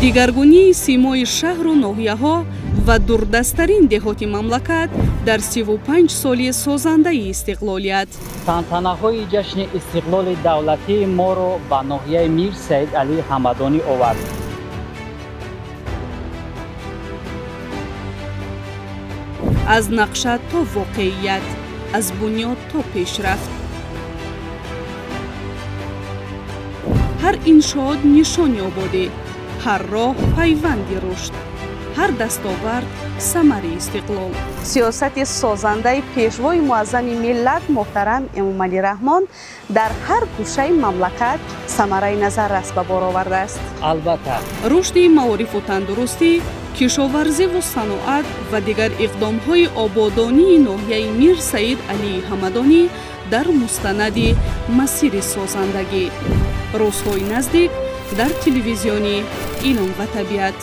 Дигаргунии симои шаҳру ноҳияҳо ва дурдасттарин деҳоти мамлакат дар 35 соли созандаи истиқлолият. Тантанаҳои ҷашни истиқлоли давлатии моро ба ноҳияи Мир Саид Алӣ Ҳамадонӣ овард. Аз нақша то воқеият, аз бунёд то пешрафт, ҳар иншоот нишони ободӣ, ҳар роҳ пайванди рушд, ҳар дастовард самари истиқлол. Сиёсати созандаи пешвои муаззами миллат муҳтарам Эмомалӣ Раҳмон дар ҳар гӯшаи мамлакат самараи назаррас ба бор овардааст. Албатта. Рушди маорифу тандурустӣ, кишоварзиву саноат ва дигар иқдомҳои ободонии ноҳияи Мир Саид Алии Ҳамадонӣ дар мустанади «Масири созандагӣ» рӯзҳои наздик дар телевизиони «Илм ва табиат».